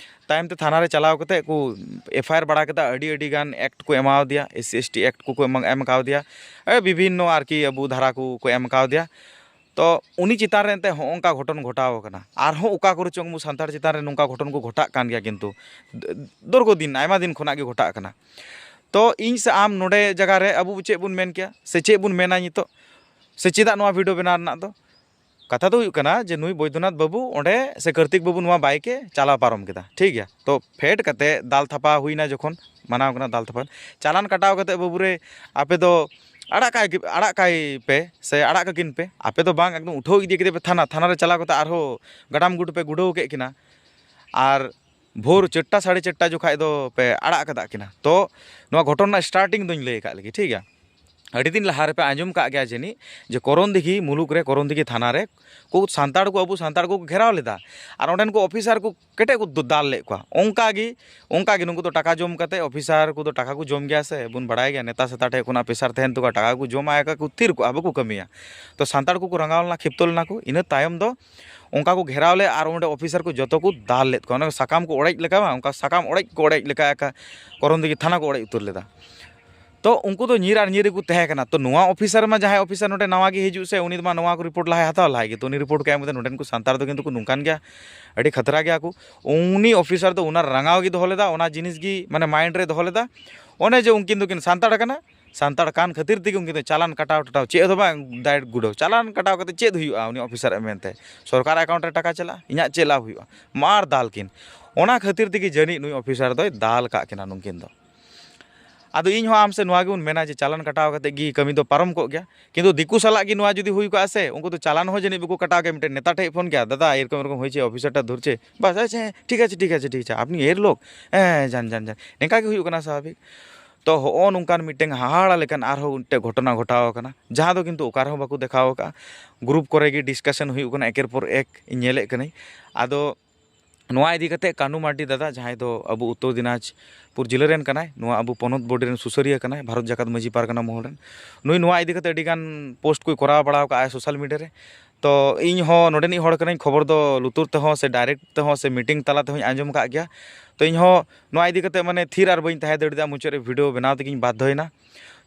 ᱛᱟᱭᱚᱢ ᱛᱮ ᱛᱷᱟᱱᱟ ᱨᱮ ᱪᱟᱞᱟᱣ ᱠᱟᱛᱮ ᱠᱚ ᱮᱯᱷ ᱟᱭ ᱟᱨ ᱵᱟᱲᱟ ᱠᱮᱫᱟ᱾ ᱟᱹᱰᱤ ᱟᱹᱰᱤ ᱜᱟᱱ ᱮᱠᱴ ᱠᱚ ᱮᱢᱟᱣᱟᱫᱮᱭᱟ, S C S T act ᱠᱚᱠᱚ ᱮᱢ- ᱮᱢ ᱠᱟᱣᱫᱮᱭᱟ, ᱮ, ᱵᱤᱵᱷᱤᱱᱱᱚ ᱟᱨᱠᱤ ᱟᱵᱚ ᱫᱷᱟᱨᱟ ᱠᱚ ᱠᱚ ᱮᱢ ᱠᱟᱣᱫᱮᱭᱟ᱾ ᱛᱚ ᱩᱱᱤ ᱪᱮᱛᱟᱱ ᱨᱮ ᱮᱱᱛᱮ ᱦᱚᱸᱜᱼᱚ ᱱᱚᱝᱠᱟ ᱜᱷᱚᱴᱚᱱ ᱜᱷᱚᱴᱟᱣ ᱠᱟᱱᱟ᱾ ᱟᱨᱦᱚᱸ ᱚᱠᱟ ᱠᱚᱨᱮ ᱪᱚᱝ ᱟᱵᱚ ᱥᱟᱱᱛᱟᱲ ᱪᱮᱛᱟᱱ ᱨᱮ ᱱᱚᱝᱠᱟ ᱜᱷᱚᱴᱚᱱ ᱠᱚ ᱜᱷᱚᱴᱟᱜ ᱠᱟᱱ ᱜᱮᱭᱟ, ᱠᱤᱱᱛᱩ ᱫᱚᱨᱜᱚ ᱫᱤᱱ, ᱟᱭᱢᱟ ᱫᱤᱱ ᱠᱷᱚᱱᱟᱜ ᱜᱮ ᱜᱷᱚᱴᱟᱜ ᱠᱟᱱᱟ᱾ ᱛᱚ ᱤᱧ ᱥᱮ ᱟᱢ ᱱᱚᱰᱮ ᱡᱟᱭᱜᱟ ᱨᱮ ᱟᱵᱚ ᱪᱮᱫ ᱵᱚᱱ ᱢᱮᱱ ᱠᱮᱭᱟ ᱥᱮ ᱪᱮᱫ ᱵᱚᱱ ᱢᱮᱱᱟ ᱱᱤᱛᱚᱜ, ᱥᱮ ᱪᱮᱫᱟᱜ ᱱᱚᱣᱟ ᱵᱷᱤᱰᱤᱭᱳ ᱵᱮᱱᱟᱣ ᱨᱮᱱᱟᱜ ᱫᱚ? ᱠᱟᱛᱷᱟ ᱫᱚ ᱦᱩᱭᱩᱜ ᱠᱟᱱᱟ ᱡᱮ ᱱᱩᱭ ᱵᱳᱭᱫᱚᱱᱟᱛᱷ ᱵᱟᱹᱵᱩ ᱚᱸᱰᱮ ᱥᱮ ᱠᱟᱨᱛᱤᱠ ᱵᱟᱹᱵᱩ ᱱᱚᱣᱟ ᱵᱟᱭᱤᱠ ᱮ ᱪᱟᱞᱟᱣ ᱯᱟᱨᱚᱢ ᱠᱮᱫᱟ, ᱴᱷᱤᱠ ᱜᱮᱭᱟ᱾ ᱛᱚ ᱯᱷᱮᱰ ᱠᱟᱛᱮ ᱫᱟᱞ ᱛᱷᱟᱯᱟ ᱦᱩᱭᱱᱟ, ᱡᱚᱠᱷᱚᱱ ᱢᱟᱱᱟᱣ ᱠᱟᱱᱟ ᱫᱟᱞ ᱛᱷᱟᱯᱟ, ᱪᱟᱞᱟᱱ ᱠᱟᱴᱟᱣ ᱠᱟᱛᱮ ᱵᱟᱹᱵᱩ ᱨᱮ ᱟᱯᱮ ᱫᱚ ᱟᱲᱟᱜ ᱠᱟᱭ ᱜᱮ- ᱟᱲᱟᱜ ᱠᱟᱭ ᱯᱮ ᱥᱮ ᱟᱲᱟᱜ ᱠᱟᱹᱠᱤᱱ ᱯᱮ, ᱟᱯᱮ ᱫᱚ ᱵᱟᱝ, ᱮᱠᱫᱚᱢ ᱩᱴᱷᱟᱹᱣ ᱤᱫᱤ ᱠᱮᱫᱮ ᱯᱮ ᱛᱷᱟᱱᱟ, ᱛᱷᱟᱱᱟ ᱨᱮ ᱪᱟᱞᱟᱣ ᱠᱟᱛᱮ ᱟᱨᱦᱚᱸ ᱜᱟᱰᱟᱢ ᱜᱩᱴ ᱯᱮ ᱜᱩᱰᱟᱹᱣ ᱠᱮᱫ ᱠᱤᱱᱟ᱾ ᱟᱨ ᱵᱷᱳᱨ ᱪᱟᱨᱴᱟ ᱥᱟᱲᱮ ᱪᱟᱨᱴᱟ ᱡᱚᱠᱷᱟᱡ ᱫᱚ ᱯᱮ ᱟᱲᱟᱜ ᱠᱟᱫ ᱠᱤᱱᱟ᱾ ᱛᱚ ᱱᱚᱣᱟ ᱜᱷᱚᱴᱚᱱ ᱨᱮᱱᱟᱜ ᱥᱴᱟᱨᱴᱤᱝ ᱫᱚᱧ ᱞᱟᱹᱭ ᱟᱠᱟᱫ ᱞᱮᱜᱮ, ᱴᱷᱤᱠ ᱜᱮᱭᱟ᱾ ᱟᱹᱰᱤ ᱫᱤᱱ ᱞᱟᱦᱟ ᱨᱮᱯᱮ ᱟᱸᱡᱚᱢ ᱠᱟᱜ ᱜᱮᱭᱟ ᱡᱟᱹᱱᱤᱡ ᱡᱮ ᱠᱚᱨᱚᱱᱫᱤᱜᱷᱤ ᱢᱩᱞᱩᱠ ᱨᱮ, ᱠᱚᱨᱚᱱᱫᱤᱜᱷᱤ ᱛᱷᱟᱱᱟ ᱨᱮ ᱠᱚ ᱥᱟᱱᱛᱟᱲ ᱠᱚ, ᱟᱵᱚ ᱥᱟᱱᱛᱟᱲ ᱠᱚ ᱜᱷᱮᱨᱟᱣ ᱞᱮᱫᱟ᱾ ᱟᱨ ᱚᱸᱰᱮᱱ ᱠᱚ ᱚᱯᱷᱤᱥᱟᱨ ᱠᱚ ᱠᱮᱴᱮᱡ ᱠᱚ ᱫᱟᱞ ᱞᱮᱫ ᱠᱚᱣᱟ᱾ ᱚᱱᱠᱟ ᱜᱮ, ᱚᱱᱠᱟ ᱜᱮ ᱱᱩᱠᱩ ᱫᱚ ᱴᱟᱠᱟ ᱡᱚᱢ ᱠᱟᱛᱮ, ᱚᱯᱷᱤᱥᱟᱨ ᱠᱚᱫᱚ ᱴᱟᱠᱟ ᱠᱚ ᱡᱚᱢ ᱜᱮᱭᱟ ᱥᱮ, ᱵᱚᱱ ᱵᱟᱲᱟᱭ ᱜᱮᱭᱟ, ᱱᱮᱛᱟ ᱥᱮᱛᱟ ᱴᱷᱮᱡ ᱠᱷᱚᱱᱟᱜ ᱯᱮᱥᱟᱨ ᱛᱟᱦᱮᱱ ᱛᱟᱠᱚᱣᱟ, ᱴᱟᱠᱟ ᱠᱚ ᱡᱚᱢᱟ, ᱮᱠᱟ ᱠᱚ ᱛᱷᱤᱨ ᱠᱚᱜᱼᱟ, ᱵᱟᱠᱚ ᱠᱟᱹᱢᱤᱭᱟ᱾ ᱛᱚ ᱥᱟᱱᱛᱟᱲ ᱠᱚᱠᱚ ᱨᱟᱸᱜᱟᱣ ᱞᱮᱱᱟ, ᱠᱷᱤᱯᱛᱚ ᱞᱮᱱᱟ ᱠᱚ, ᱤᱱᱟᱹ ᱛᱟᱭᱚᱢ ᱫᱚ ᱚᱱᱠᱟ ᱠᱚ ᱜᱷᱮᱨᱟᱣ ᱞᱮᱫ ᱟᱨ ᱚᱸᱰᱮ ᱚᱯᱷᱤᱥᱟᱨ ᱠᱚ ᱡᱚᱛᱚ ᱠᱚ ᱫᱟᱞ ᱞᱮᱫ ᱠᱚᱣᱟ᱾ ᱚᱱᱟ ᱥᱟᱠᱟᱢ ᱠᱚ ᱚᱲᱮᱡ ᱞᱮᱠᱟ ᱵᱟᱝ, ᱚᱱᱠᱟ ᱥᱟᱠᱟᱢ ᱚᱲᱮᱡ ᱠᱚ ᱚᱲᱮᱡ ᱞᱮᱠᱟ ᱮᱠᱟ ᱠᱚᱨᱚᱱᱫᱤᱜᱷᱤ ᱛᱷᱟᱱᱟ ᱠᱚ ᱚᱲᱮᱡ ᱩᱛᱟᱹᱨ ᱞᱮᱫᱟ᱾ ᱛᱚ ᱩᱱᱠᱩ ᱫᱚ ᱧᱤᱨ ᱟᱨ ᱧᱤᱨ ᱜᱮᱠᱚ ᱛᱟᱦᱮᱸ ᱠᱟᱱᱟ᱾ ᱛᱚ ᱱᱚᱣᱟ ᱚᱯᱷᱤᱥᱟᱨ ᱢᱟ, ᱡᱟᱦᱟᱸᱭ ᱚᱯᱷᱤᱥᱟᱨ ᱱᱚᱰᱮ ᱱᱟᱣᱟ ᱜᱮ ᱦᱤᱡᱩᱜ ᱥᱮ, ᱩᱱᱤ ᱢᱟ ᱱᱚᱣᱟ ᱠᱚ ᱨᱤᱯᱳᱨᱴ ᱞᱟᱦᱟᱭ ᱦᱟᱛᱟᱣ ᱞᱟᱦᱟᱭ ᱜᱮ᱾ ᱛᱚ ᱩᱱᱤ ᱨᱤᱯᱳᱨᱴ ᱠᱚ ᱮᱢ ᱠᱟᱛᱮ ᱱᱚᱰᱮᱱ ᱠᱚ ᱥᱟᱱᱛᱟᱲ ᱫᱚ ᱠᱤᱱᱛᱩ ᱠᱚ ᱱᱚᱝᱠᱟᱱ ᱜᱮᱭᱟ, ᱟᱹᱰᱤ ᱠᱷᱟᱛᱨᱟ ᱜᱮᱭᱟ ᱠᱚ᱾ ᱩᱱᱤ ᱚᱯᱷᱤᱥᱟᱨ ᱫᱚ ᱚᱱᱟ ᱨᱟᱸᱜᱟᱣ ᱜᱮ ᱫᱚᱦᱚ ᱞᱮᱫᱟ, ᱚᱱᱟ ᱡᱤᱱᱤᱥ ᱜᱮ ᱢᱟᱱᱮ ᱢᱟᱭᱤᱱᱰ ᱨᱮ ᱫᱚᱦᱚ ᱞᱮᱫᱟ᱾ ᱚᱱᱮ ᱡᱮ ᱩᱱᱠᱤᱱ ᱫᱚᱠᱤᱱ ᱥᱟᱱᱛᱟᱲ ᱠᱟᱱᱟ, ᱥᱟᱱᱛᱟᱲ ᱠᱟᱱ ᱠᱷᱟᱹᱛᱤᱨ ᱛᱮᱜᱮ ᱩᱱᱠᱤᱱ ᱫᱚ ᱪᱟᱞᱟᱱ ᱠᱟᱴᱟᱣ ᱴᱟᱴᱟᱣ ᱪᱮᱫ ᱦᱚᱸ ᱵᱟᱝ, ᱫᱟᱭᱨᱮᱠᱴ ᱜᱩᱰᱟᱹᱣ᱾ ᱪᱟᱞᱟᱱ ᱠᱟᱴᱟᱣ ᱠᱟᱛᱮ ᱪᱮᱫ ᱦᱩᱭᱩᱜᱼᱟ? ᱩᱱᱤ ᱚᱯᱷᱤᱥᱟᱨ ᱮ ᱢᱮᱱᱛᱮ ᱥᱚᱨᱠᱟᱨ ᱮᱠᱟᱣᱩᱱᱴ ᱨᱮ ᱴᱟᱠᱟ ᱪᱟᱞᱟᱜᱼᱟ, ᱤᱧᱟᱹᱜ ᱪᱮᱫ ᱞᱟᱵᱷ ᱦᱩᱭᱩᱜᱼᱟ? ᱢᱟᱨ ᱫᱟᱞ ᱠᱤᱱ᱾ ᱚᱱᱟ ᱠᱷᱟᱹᱛᱤᱨ ᱛᱮᱜᱮ ᱡᱟᱹᱱᱤᱡ ᱱᱩᱭ ᱚᱯᱷᱤᱥᱟᱨ ᱫᱚᱭ ᱫᱟᱞ ᱠᱟᱜ ᱠᱤᱱᱟ ᱱᱩᱠᱤᱱ ᱫᱚ᱾ ᱟᱫᱚ ᱤᱧ ᱦᱚᱸ ᱟᱢ ᱥᱮ ᱱᱚᱣᱟ ᱜᱮᱵᱚᱱ ᱢᱮᱱᱟ ᱡᱮ ᱪᱟᱞᱟᱱ ᱠᱟᱴᱟᱣ ᱠᱟᱛᱮ ᱜᱮ ᱠᱟᱹᱢᱤ ᱫᱚ ᱯᱟᱨᱚᱢ ᱠᱚᱜ ᱜᱮᱭᱟ, ᱠᱤᱱᱛᱩ ᱫᱤᱠᱩ ᱥᱟᱞᱟᱜ ᱜᱮ ᱱᱚᱣᱟ ᱡᱩᱫᱤ ᱦᱩᱭ ᱠᱚᱜᱼᱟ ᱥᱮ, ᱩᱱᱠᱩ ᱫᱚ ᱪᱟᱞᱟᱱ ᱦᱚᱸ ᱡᱟᱹᱱᱤᱡ ᱵᱟᱠᱚ ᱠᱟᱴᱟᱣ ᱠᱮᱭᱟ᱾ ᱢᱤᱫᱴᱮᱱ ᱱᱮᱛᱟ ᱴᱷᱮᱡ ᱯᱷᱳᱱ ᱠᱮᱭᱟ, "ᱫᱟᱫᱟ, ᱮᱨᱚᱠᱚᱢ ᱮᱨᱚᱠᱚᱢ ᱦᱚᱭᱮᱪᱷᱮ, ᱚᱯᱷᱤᱥᱟᱨ ᱴᱟ ᱫᱷᱚᱨᱪᱷᱮ, ᱵᱟᱥ, ᱟᱪᱪᱷᱟ, ᱦᱮᱸ, ᱴᱷᱤᱠ ᱟᱪᱷᱮ, ᱴᱷᱤᱠ ᱟᱪᱷᱮ, ᱴᱷᱤᱠ ᱟᱪᱷᱮ, ᱟᱯᱱᱤ ᱮᱨ ᱞᱳᱠ, ᱦᱮᱸ, ᱡᱟᱱ, ᱡᱟᱱ, ᱡᱟᱱ", ᱱᱤᱝᱠᱟ ᱜᱮ ᱦᱩᱭᱩᱜ ᱠᱟᱱᱟ ᱥᱟᱵᱷᱟᱵᱤᱠ᱾ ᱛᱚ ᱦᱚᱜᱼᱚ ᱱᱚᱝᱠᱟᱱ ᱢᱤᱫᱴᱮᱱ ᱦᱟᱦᱟᱲᱟ ᱞᱮᱠᱟᱱ ᱟᱨᱦᱚᱸ ᱢᱤᱫᱴᱮᱱ ᱜᱷᱚᱴᱚᱱᱟ ᱜᱷᱚᱴᱟᱣ ᱟᱠᱟᱱᱟ, ᱡᱟᱦᱟᱸ ᱫᱚ ᱠᱤᱱᱛᱩ ᱚᱠᱟ ᱨᱮᱦᱚᱸ ᱵᱟᱠᱚ ᱫᱮᱠᱷᱟᱣ ᱟᱠᱟᱫᱼᱟ᱾ ᱜᱨᱩᱯ ᱠᱚᱨᱮ ᱜᱮ ᱰᱤᱥᱠᱟᱥᱚᱱ ᱦᱩᱭᱩᱜ ᱠᱟᱱᱟ, ᱮᱠᱮᱨ ᱯᱚᱨ ᱮᱠ ᱤᱧ ᱧᱮᱞᱮᱫ ᱠᱟᱹᱱᱟᱹᱧ᱾ ᱟᱫᱚ ᱱᱚᱣᱟ ᱤᱫᱤ ᱠᱟᱛᱮ ᱠᱟᱹᱱᱩ ᱢᱟᱨᱰᱤ ᱫᱟᱫᱟ, ᱡᱟᱦᱟᱸᱭ ᱫᱚ ᱟᱵᱚ ᱩᱛᱛᱚᱨ ᱫᱤᱱᱟᱡᱽᱯᱩᱨ ᱡᱮᱞᱟ ᱨᱮᱱ ᱠᱟᱱᱟᱭ, ᱱᱚᱣᱟ ᱟᱵᱚ ᱯᱚᱱᱚᱛ ᱵᱚᱰᱤ ᱨᱮᱱ ᱥᱩᱥᱟᱹᱨᱤᱭᱟᱹ ᱠᱟᱱᱟᱭ, ᱵᱷᱟᱨᱚᱛ ᱡᱟᱠᱟᱛ ᱢᱟᱹᱡᱷᱤ ᱯᱟᱨᱜᱟᱱᱟ ᱢᱚᱦᱚᱞ ᱨᱮᱱ, ᱱᱩᱭ ᱱᱚᱣᱟ ᱤᱫᱤ ᱠᱟᱛᱮ ᱟᱹᱰᱤ ᱜᱟᱱ ᱯᱳᱥᱴ ᱠᱚᱭ ᱠᱚᱨᱟᱣ ᱵᱟᱲᱟ ᱟᱠᱟᱫᱼᱟ ᱥᱳᱥᱟᱞ ᱢᱤᱰᱤᱭᱟ ᱨᱮ᱾ ᱛᱚ ᱤᱧ ᱦᱚᱸ ᱱᱚᱰᱮᱱᱤᱡ ᱦᱚᱲ ᱠᱟᱹᱱᱟᱹᱧ, ᱠᱷᱚᱵᱚᱨ ᱫᱚ ᱞᱩᱛᱩᱨ ᱛᱮᱦᱚᱸ ᱥᱮ ᱰᱟᱭᱨᱮᱠᱴ ᱛᱮᱦᱚᱸ ᱥᱮ ᱢᱤᱴᱤᱝ ᱛᱟᱞᱟ ᱛᱮᱦᱚᱸᱧ ᱟᱸᱡᱚᱢ ᱟᱠᱟᱫ ᱜᱮᱭᱟ᱾ ᱛᱚ ᱤᱧ ᱦᱚᱸ ᱱᱚᱣᱟ ᱤᱫᱤ ᱠᱟᱛᱮ ᱢᱟᱱᱮ ᱛᱷᱤᱨ ᱟᱨ ᱵᱟᱹᱧ ᱛᱟᱦᱮᱸ ᱫᱟᱲᱮᱭᱟᱫᱟ, ᱢᱩᱪᱟᱹᱫ ᱨᱮ ᱵᱷᱤᱰᱤᱭᱳ ᱵᱮᱱᱟᱣ ᱛᱮᱜᱮᱧ ᱵᱟᱫᱽᱫᱷᱚᱭᱮᱱᱟ᱾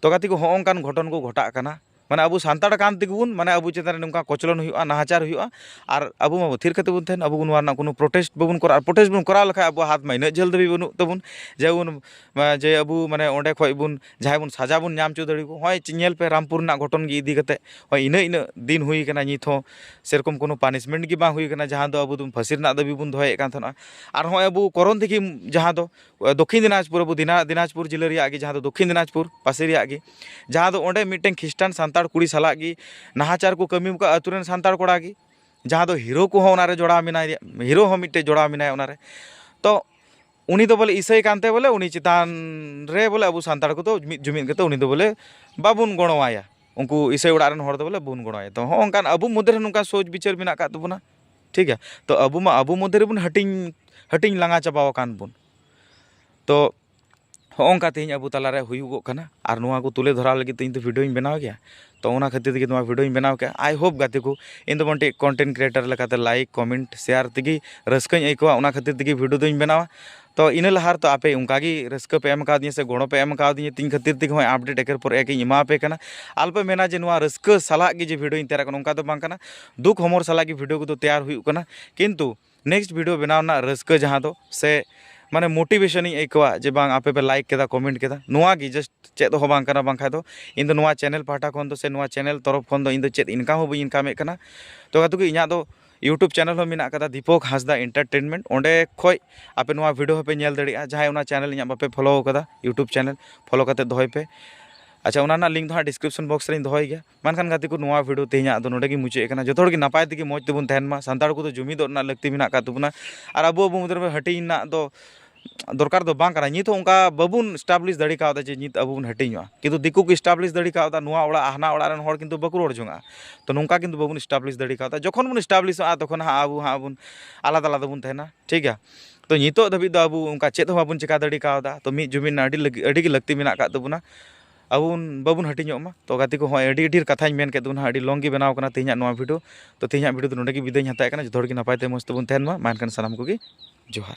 ᱛᱚ ᱜᱟᱛᱮ ᱠᱚ, ᱦᱚᱸᱜᱼᱚ ᱱᱚᱝᱠᱟᱱ ᱜᱷᱚᱴᱚᱱ ᱠᱚ ᱜᱷᱚᱴᱟᱜ ᱠᱟᱱᱟ᱾ ᱢᱟᱱᱮ ᱟᱵᱚ ᱥᱟᱱᱛᱟᱲ ᱠᱟᱱ ᱛᱮᱜᱮ ᱵᱚᱱ, ᱢᱟᱱᱮ ᱟᱵᱚ ᱪᱮᱛᱟᱱ ᱨᱮ ᱱᱚᱝᱠᱟ ᱠᱚᱪᱞᱚᱱ ᱦᱩᱭᱩᱜᱼᱟ, ᱱᱟᱦᱟᱪᱟᱨ ᱦᱩᱭᱩᱜᱼᱟ, ᱟᱨ ᱟᱵᱚ ᱢᱟ ᱛᱷᱤᱨ ᱠᱟᱛᱮ ᱵᱚᱱ ᱛᱟᱦᱮᱱ, ᱟᱵᱚ ᱱᱚᱣᱟ ᱨᱮᱱᱟᱜ ᱠᱳᱱᱳ ᱯᱨᱚᱴᱮᱥᱴ ᱵᱟᱵᱚᱱ ᱠᱚᱨᱟᱣᱟ᱾ ᱟᱨ ᱯᱨᱚᱴᱮᱥᱴ ᱵᱚᱱ ᱠᱚᱨᱟᱣ ᱞᱮᱠᱷᱟᱡ ᱟᱵᱚᱣᱟᱜ ᱦᱟᱛ ᱢᱟ ᱤᱱᱟᱹᱜ ᱡᱷᱟᱹᱞ ᱫᱷᱟᱹᱵᱤᱡ ᱵᱟᱹᱱᱩᱜ ᱛᱟᱵᱚᱱ ᱡᱮ ᱵᱚᱱ, ᱡᱮ ᱟᱵᱚ ᱢᱟᱱᱮ ᱚᱸᱰᱮ ᱠᱷᱚᱡ ᱵᱚᱱ ᱡᱟᱦᱟᱸᱭ ᱵᱚᱱ ᱥᱟᱡᱟ ᱵᱚᱱ ᱧᱟᱢ ᱦᱚᱪᱚ ᱫᱟᱲᱮ ᱟᱠᱚ᱾ ᱦᱚᱸᱜᱼᱚᱭ ᱧᱮᱞ ᱯᱮ, ᱨᱟᱢᱯᱩᱨ ᱨᱮᱱᱟᱜ ᱜᱷᱚᱴᱚᱱ ᱜᱮ ᱤᱫᱤ ᱠᱟᱛᱮ ᱦᱚᱸᱜᱼᱚᱭ ᱤᱱᱟᱹᱜ ᱤᱱᱟᱹᱜ ᱫᱤᱱ ᱦᱩᱭ ᱠᱟᱱᱟ, ᱱᱤᱛ ᱦᱚᱸ ᱥᱮᱨᱚᱠᱚᱢ ᱠᱳᱱᱳ ᱯᱟᱱᱤᱥᱢᱮᱱᱴ ᱜᱮ ᱵᱟᱝ ᱦᱩᱭ ᱠᱟᱱᱟ, ᱡᱟᱦᱟᱸ ᱫᱚ ᱟᱵᱚ ᱫᱚ ᱯᱷᱟᱹᱥᱤ ᱨᱮᱱᱟᱜ ᱫᱟᱹᱵᱤ ᱵᱚᱱ ᱫᱚᱦᱚᱭᱮᱫ ᱠᱟᱱ ᱛᱟᱦᱮᱱᱟ᱾ ᱟᱨ ᱦᱚᱸᱜᱼᱚᱭ ᱟᱵᱚ ᱠᱚᱨᱚᱱ ᱛᱤᱠᱤ, ᱡᱟᱦᱟᱸ ᱫᱚ ᱫᱚᱠᱠᱷᱤᱱ ᱫᱤᱱᱟᱡᱽᱯᱩᱨ, ᱟᱵᱚ ᱫᱤᱱᱟ-, ᱫᱤᱱᱟᱡᱽᱯᱩᱨ ᱡᱮᱞᱟ ᱨᱮᱭᱟᱜ ᱜᱮ, ᱡᱟᱦᱟᱸ ᱫᱚ ᱫᱚᱠᱠᱷᱤᱱ ᱫᱤᱱᱟᱡᱽᱯᱩᱨ ᱯᱟᱥᱮ ᱨᱮᱭᱟᱜ ᱜᱮ, ᱡᱟᱦᱟᱸ ᱫᱚ ᱚᱸᱰᱮ ᱢᱤᱫᱴᱮᱱ ᱠᱷᱨᱤᱥᱴᱟᱱ ᱥᱟᱱᱛᱟᱲ ᱠᱩᱲᱤ ᱥᱟᱞᱟᱜ ᱜᱮ ᱱᱟᱦᱟᱪᱟᱨ ᱠᱚ ᱠᱟᱹᱢᱤ ᱟᱠᱟᱫ ᱟᱹᱛᱩ ᱨᱮᱱ ᱥᱟᱱᱛᱟᱲ ᱠᱚᱲᱟ ᱜᱮ, ᱡᱟᱦᱟᱸ ᱫᱚ ᱦᱤᱨᱳ ᱠᱚᱦᱚᱸ ᱚᱱᱟᱨᱮ ᱡᱚᱲᱟᱣ ᱢᱮᱱᱟᱭ, ᱦᱤᱨᱳ ᱦᱚᱸ ᱢᱤᱫᱴᱮᱡ ᱡᱚᱲᱟᱣ ᱢᱮᱱᱟᱭᱟ ᱚᱱᱟᱨᱮ᱾ ᱛᱚ ᱩᱱᱤ ᱫᱚ ᱵᱚᱞᱮ ᱤᱥᱟᱹᱭ ᱠᱟᱱᱛᱮ ᱵᱚᱞᱮ ᱩᱱᱤ ᱪᱮᱛᱟᱱ ᱨᱮ ᱵᱚᱞᱮ ᱟᱵᱚ ᱥᱟᱱᱛᱟᱲ ᱠᱚᱫᱚ ᱢᱤᱫ ᱡᱩᱢᱤᱫ ᱠᱟᱛᱮ ᱩᱱᱤ ᱫᱚ ᱵᱚᱞᱮ ᱵᱟᱵᱚᱱ ᱜᱚᱲᱚᱣᱟᱭᱟ, ᱩᱱᱠᱩ ᱤᱥᱟᱹᱭ ᱚᱲᱟᱜ ᱨᱮᱱ ᱦᱚᱲ ᱫᱚ ᱵᱚᱞᱮ ᱵᱚᱱ ᱜᱚᱲᱚᱣᱟᱭᱟ᱾ ᱛᱚ ᱦᱚᱸᱜᱼᱚ ᱱᱚᱝᱠᱟᱱ ᱟᱵᱚ ᱢᱚᱫᱽᱫᱷᱮ ᱨᱮ ᱱᱚᱝᱠᱟ ᱥᱳᱪ ᱵᱤᱪᱟᱹᱨ ᱢᱮᱱᱟᱜ ᱟᱠᱟᱫ ᱛᱟᱵᱚᱱᱟ, ᱴᱷᱤᱠ ᱜᱮᱭᱟ᱾ ᱛᱚ ᱟᱵᱚ ᱢᱟ ᱟᱵᱚ ᱢᱚᱫᱽᱫᱷᱮ ᱨᱮᱵᱚᱱ ᱦᱟᱹᱴᱤᱧ, ᱦᱟᱹᱴᱤᱧ ᱞᱟᱸᱜᱟ ᱪᱟᱵᱟᱣ ᱟᱠᱟᱱ ᱵᱚᱱ᱾ ᱛᱚ ᱦᱚᱸᱜᱼᱚ ᱱᱚᱝᱠᱟ ᱛᱮᱦᱮᱧ ᱟᱵᱚ ᱛᱟᱞᱟᱨᱮ ᱦᱩᱭᱩᱜᱚᱜ ᱠᱟᱱᱟ, ᱟᱨ ᱱᱚᱣᱟ ᱠᱚ ᱛᱩᱞᱟᱹ ᱫᱷᱚᱨᱟᱣ ᱞᱟᱹᱜᱤᱫ ᱛᱮ ᱤᱧ ᱫᱚ ᱵᱷᱤᱰᱤᱭᱳᱧ ᱵᱮᱱᱟᱣ ᱜᱮᱭᱟ᱾ ᱛᱚ ᱚᱱᱟ ᱠᱷᱟᱹᱛᱤᱨ ᱛᱮᱜᱮ ᱱᱚᱣᱟ ᱵᱷᱤᱰᱤᱭᱳᱧ ᱵᱮᱱᱟᱣ ᱠᱮᱜᱼᱟ᱾ I hope ᱜᱟᱛᱮ ᱠᱚ, ᱤᱧ ᱫᱚ ᱢᱤᱫᱴᱮᱡ content creator ᱞᱮᱠᱟᱛᱮ like, comment, share ᱛᱮᱜᱮ ᱨᱟᱹᱥᱠᱟᱹᱧ ᱟᱹᱭᱠᱟᱹᱣᱟ, ᱚᱱᱟ ᱠᱷᱟᱹᱛᱤᱨ ᱛᱮᱜᱮ ᱵᱷᱤᱰᱤᱭᱳ ᱫᱚᱧ ᱵᱮᱱᱟᱣᱟ᱾ ᱛᱚ ᱤᱱᱟᱹ ᱞᱟᱦᱟ ᱨᱮᱛᱚ ᱟᱯᱮ ᱚᱱᱠᱟ ᱜᱮ ᱨᱟᱹᱥᱠᱟᱹ ᱯᱮ ᱮᱢ ᱠᱟᱣᱫᱤᱧᱟ ᱥᱮ ᱜᱚᱲᱚ ᱯᱮ ᱮᱢ ᱠᱟᱣᱫᱤᱧᱟ, ᱛᱤᱧ ᱠᱷᱟᱹᱛᱤᱨ ᱛᱮᱜᱮ ᱦᱚᱸᱜᱼᱚᱭ update ᱮᱠᱮᱨ ᱯᱚᱨ ᱮᱠ ᱤᱧ ᱮᱢᱟ ᱯᱮ ᱠᱟᱱᱟ᱾ ᱟᱞᱚᱯᱮ ᱢᱮᱱᱟ ᱡᱮ ᱱᱚᱣᱟ ᱨᱟᱹᱥᱠᱟᱹ ᱥᱟᱞᱟᱜ ᱜᱮ ᱡᱮ ᱵᱷᱤᱰᱤᱭᱳᱧ ᱛᱮᱭᱟᱨ ᱠᱟᱱᱟ, ᱚᱱᱠᱟ ᱫᱚ ᱵᱟᱝ ᱠᱟᱱᱟ᱾ ᱫᱩᱠ ᱦᱚᱢᱚᱨ ᱥᱟᱞᱟᱜ ᱜᱮ ᱵᱷᱤᱰᱤᱭᱳ ᱠᱚᱫᱚ ᱛᱮᱭᱟᱨ ᱦᱩᱭᱩᱜ ᱠᱟᱱᱟ, ᱠᱤᱱᱛᱩ next video ᱵᱮᱱᱟᱣ ᱨᱮᱱᱟᱜ ᱨᱟᱹᱥᱠᱟᱹ ᱡᱟᱦᱟᱸ ᱫᱚ, ᱥᱮ ᱢᱟᱱᱮ motivation ᱤᱧ ᱟᱹᱭᱠᱟᱹᱣᱟ ᱡᱮ ᱵᱟᱝ ᱟᱯᱮ ᱯᱮ like ᱠᱮᱫᱟ, comment ᱠᱮᱫᱟ, ᱱᱚᱣᱟ ᱜᱮ just, ᱪᱮᱫ ᱦᱚᱸ ᱵᱟᱝ ᱠᱟᱱᱟ᱾ ᱵᱟᱝᱠᱷᱟᱡ ᱫᱚ ᱤᱧ ᱫᱚ ᱱᱚᱣᱟ channel ᱯᱟᱦᱴᱟ ᱠᱷᱚᱱ ᱫᱚ ᱥᱮ ᱱᱚᱣᱟ channel ᱛᱚᱨᱚᱯ ᱠᱷᱚᱱ ᱫᱚ ᱤᱧ ᱫᱚ ᱪᱮᱫ income ᱦᱚᱸ ᱵᱟᱹᱧ income ᱮᱫ ᱠᱟᱱᱟ᱾ ᱛᱚ ᱜᱟᱛᱮ ᱠᱚ, ᱤᱧᱟᱹᱜ ᱫᱚ YouTube channel ᱦᱚᱸ ᱢᱮᱱᱟᱜ ᱠᱟᱫᱟ, ᱫᱤᱯᱚᱠ ᱦᱟᱸᱥᱫᱟ Entertainment᱾ ᱚᱸᱰᱮ ᱠᱷᱚᱡ ᱟᱯᱮ ᱱᱚᱣᱟ ᱵᱷᱤᱰᱤᱭᱳ ᱦᱚᱸᱯᱮ ᱧᱮᱞ ᱫᱟᱲᱮᱭᱟᱜᱼᱟ᱾ ᱡᱟᱦᱟᱸᱭ ᱚᱱᱟ channel ᱤᱧᱟᱹᱜ ᱵᱟᱯᱮ follow ᱠᱟᱫᱟ, YouTube channel follow ᱠᱟᱛᱮ ᱫᱚᱦᱚᱭ ᱯᱮ᱾ ᱟᱪᱪᱷᱟ, ᱚᱱᱟ ᱨᱮᱱᱟᱜ link ᱫᱚ ᱦᱟᱸᱜ description box ᱨᱮᱧ ᱫᱚᱦᱚᱭ ᱜᱮᱭᱟ᱾ ᱢᱮᱱᱠᱷᱟᱱ ᱜᱟᱛᱮ ᱠᱚ, ᱱᱚᱣᱟ ᱵᱷᱤᱰᱤᱭᱳ ᱛᱮᱦᱮᱧᱟᱜ ᱫᱚ ᱱᱚᱰᱮ ᱜᱮ ᱢᱩᱪᱟᱹᱫ ᱠᱟᱱᱟ᱾ ᱡᱚᱛᱚ ᱦᱚᱲ ᱜᱮ ᱱᱟᱯᱟᱭ ᱛᱮᱜᱮ ᱢᱚᱡᱽ ᱛᱮᱵᱚᱱ ᱛᱟᱦᱮᱱ ᱢᱟ᱾ ᱥᱟᱱᱛᱟᱲ ᱠᱚᱫᱚ ᱡᱩᱢᱤᱫᱚᱜ ᱨᱮᱱᱟᱜ ᱞᱟᱹᱠᱛᱤ ᱢᱮᱱᱟᱜ ᱟᱠᱟᱫ ᱛᱟᱵᱚᱱᱟ, ᱟᱨ ᱟᱵᱚ ᱟᱵᱚ ᱢᱚᱫᱽᱫᱷᱮ ᱨᱮ ᱦᱟᱹᱴᱤᱧ ᱨᱮᱱᱟᱜ ᱫᱚ ᱫᱚᱨᱠᱟᱨ ᱫᱚ ᱵᱟᱝ ᱠᱟᱱᱟ᱾ ᱱᱤᱛ ᱦᱚᱸ ᱚᱱᱠᱟ ᱵᱟᱵᱚᱱ establish ᱫᱟᱲᱮ ᱠᱟᱣᱫᱟ ᱡᱮ ᱱᱤᱛ ᱟᱵᱚ ᱵᱚᱱ ᱦᱟᱹᱴᱤᱧᱚᱜᱼᱟ, ᱠᱤᱱᱛᱩ ᱫᱤᱠᱩ ᱠᱚ establish ᱫᱟᱲᱮ ᱠᱟᱣᱫᱟ, ᱱᱚᱣᱟ ᱚᱲᱟᱜ ᱦᱟᱱᱟ ᱚᱲᱟᱜ ᱨᱮᱱ ᱦᱚᱲ ᱠᱤᱱᱛᱩ ᱵᱟᱠᱚ ᱨᱚᱲ ᱡᱚᱝᱟᱜᱼᱟ᱾ ᱛᱚ ᱱᱚᱝᱠᱟ ᱠᱤᱱᱛᱩ ᱵᱟᱵᱚᱱ establish ᱫᱟᱲᱮ ᱠᱟᱣᱫᱟ᱾ ᱡᱚᱠᱷᱚᱱ ᱵᱚᱱ establishᱚᱜᱼᱟ, ᱛᱚᱠᱷᱚᱱ ᱦᱟᱸᱜ ᱟᱵᱚ ᱦᱟᱸᱜ ᱵᱚᱱ ᱟᱞᱟᱫᱟ ᱟᱞᱟᱫᱟ ᱵᱚᱱ ᱛᱟᱦᱮᱱᱟ, ᱴᱷᱤᱠ ᱜᱮᱭᱟ᱾ ᱛᱚ ᱱᱤᱛᱚᱜ ᱫᱷᱟᱹᱵᱤᱡ ᱫᱚ ᱟᱵᱚ ᱚᱱᱠᱟ ᱪᱮᱫ ᱦᱚᱸ ᱵᱟᱵᱚᱱ ᱪᱮᱠᱟ ᱫᱟᱲᱮ ᱠᱟᱣᱫᱟ᱾ ᱛᱚ ᱢᱤᱫ ᱡᱩᱢᱤᱫ ᱨᱮᱱᱟᱜ ᱟᱹᱰᱤ ᱞᱟᱹᱜᱤ-, ᱟᱹᱰᱤ ᱜᱮ ᱞᱟᱹᱠᱛᱤ ᱢᱮᱱᱟᱜ ᱟᱠᱟᱫ ᱛᱟᱵᱚᱱᱟ᱾ ᱟᱵᱚ ᱵᱚᱱ, ᱵᱟᱵᱚᱱ ᱦᱟᱹᱴᱤᱧᱚᱜ ᱢᱟ᱾ ᱛᱚ ᱜᱟᱛᱮ ᱠᱚ, ᱦᱚᱸᱜᱼᱚᱭ ᱟᱹᱰᱤ ᱰᱷᱮᱨ ᱠᱟᱛᱷᱟᱧ ᱢᱮᱱ ᱠᱮᱫ ᱛᱟᱵᱚᱱᱟ, ᱟᱹᱰᱤ long ᱜᱮ ᱵᱮᱱᱟᱣ ᱠᱟᱱᱟ ᱛᱮᱦᱮᱧᱟᱜ ᱱᱚᱣᱟ video᱾ ᱛᱚ ᱛᱮᱦᱮᱧᱟᱜ video ᱫᱚ ᱱᱚᱰᱮ ᱜᱮ ᱵᱤᱫᱟᱹᱭ ᱤᱧ ᱦᱟᱛᱟᱣᱮᱫ ᱠᱟᱱᱟ᱾ ᱡᱚᱛᱚ ᱦᱚᱲ ᱜᱮ ᱱᱟᱯᱟᱭ ᱛᱮ ᱢᱚᱡᱽ ᱛᱮᱵᱚᱱ ᱛᱟᱦᱮᱱ ᱢᱟ᱾ ᱢᱟ ᱮᱱᱠᱷᱟᱱ ᱥᱟᱱᱟᱢ ᱠᱚᱜᱮ ᱡᱚᱦᱟᱨ᱾